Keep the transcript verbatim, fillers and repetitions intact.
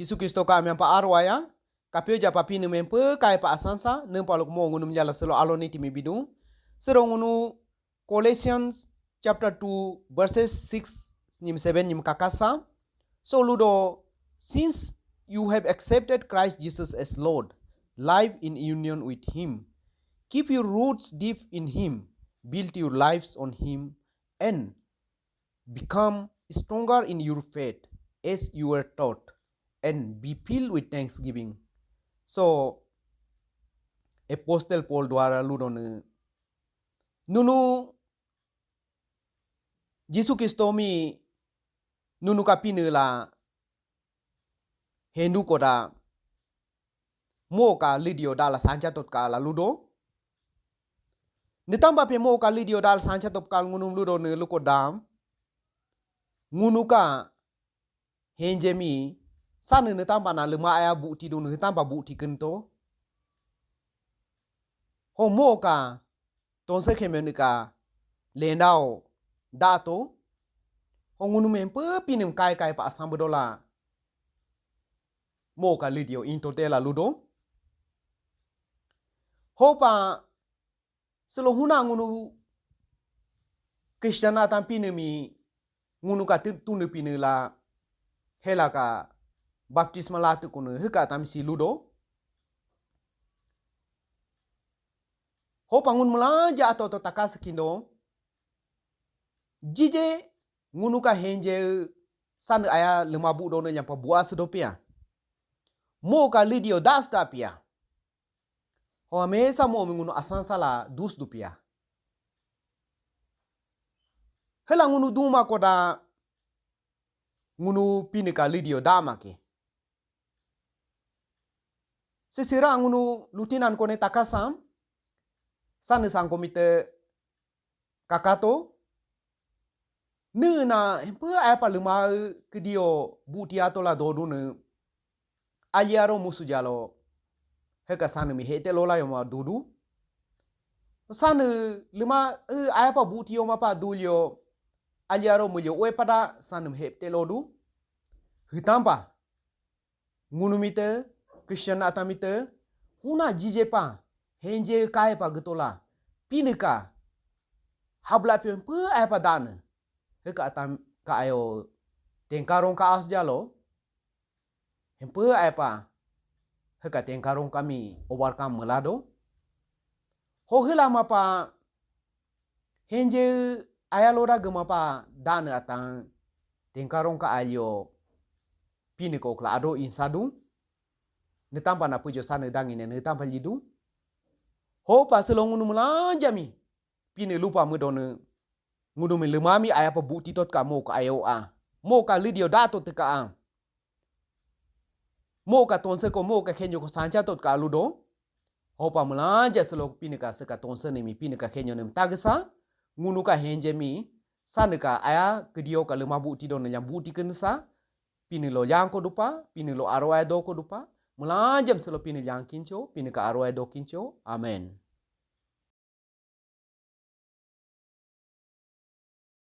Jisu Kristo ka amyang pa aro aya, kapyo ja pa Pinii mi hempyo kaya pa asansa, niimpa lok mo ngunumi jala silo alo niti mi bidu. Silo ngunu Colossians chapter two, verses six nyimi seven nyimi kakasa. So ludo, since you have accepted Christ Jesus as Lord, live in union with him. Keep your roots deep in him, build your lives on him, and become stronger in your faith as you were taught, and be filled with thanksgiving. So, Apostle Paul dwara ludo ne, nunu Jisu Kristo mi nunu ka Pinii la hendu koda, mo ka lidio dala sancha tot ka la ludo. Niitampa pe mo ka lidio dala sancha tot ka ngunumi ludo ne luko dam. Ngunu ka henje mi, sanii niitampa na lema aya buti du niitampa buti kento. Ho mo ka tonse keme nii ka lendao dato. Ho ngunumi hempyo Pinii mi kai kai pa asambu dola mo ka lidio into tela ludo. Hopa silo huna ngunu Christian atan Pinii mi ngunu ka tu-, tunii Pinii la hela ka baptisma latu kunu hiika atan mi si ludo. Hopa ngunu miilanja ato to takas kindo. Jije ngunu ka henje sanii aya lema bu do ne nyampa buas do pia. Mo ka lidio das da pia. Ho amesa mo mi ngunu asansa la dus du pia. Hela ngunu duma koda ngunu Pinii ka lidio dama ke. Sisira ngunu lutinan kone takasam, sanii sangko mite kakato, nii na hempyo aya pa lema kidio buti ato la dodu ne, aliaro musu jalo, hiika sanii mi hete lola yoma dudu. Sanii lema, eh, aya pa buti yoma pa dulyo, aliaro mulyo ue pada sanii mi hete lodu. Hiitampa ngunumi te, Christian atan mi te, huna jije pa henje kai pa getola, Pinii ka habla pe pe ai pa dane. Hiika atan ka ayo tengkarong ka as jalo, hempyo ai pa hiika tengkarong kami overcome miilado. Ho hiila mapa henje aya loda gema pa dane atan tengkarong ka alyo Pinii ko kla ado insadu. Niitampa na pujo sanii dangi ne niitampa lidu. Hopa silo ngunu miilanja mi Pinii lupa miido ne, ngunu mi lema mi aya pa buti tot ka mo ka ayo a, mo ka lidio dato te ka a. Mo ka tonse ko, mo ka khenyo ko sancha tot ka ludo. Hopa miilanja silo Pinii ka siika tonse nii mi, Pinii ka khenyo nii mi tagesa. Ngunu ka henje mi sanii ka aya kidio ka lema buti do ne nyam buti kensa. Pinii lo yang ko dupa, Pinii lo aro aya do ko dupa. Miilanja mi silo Pinii yang kincho, Pinii ka aro aya do kincho. Amen.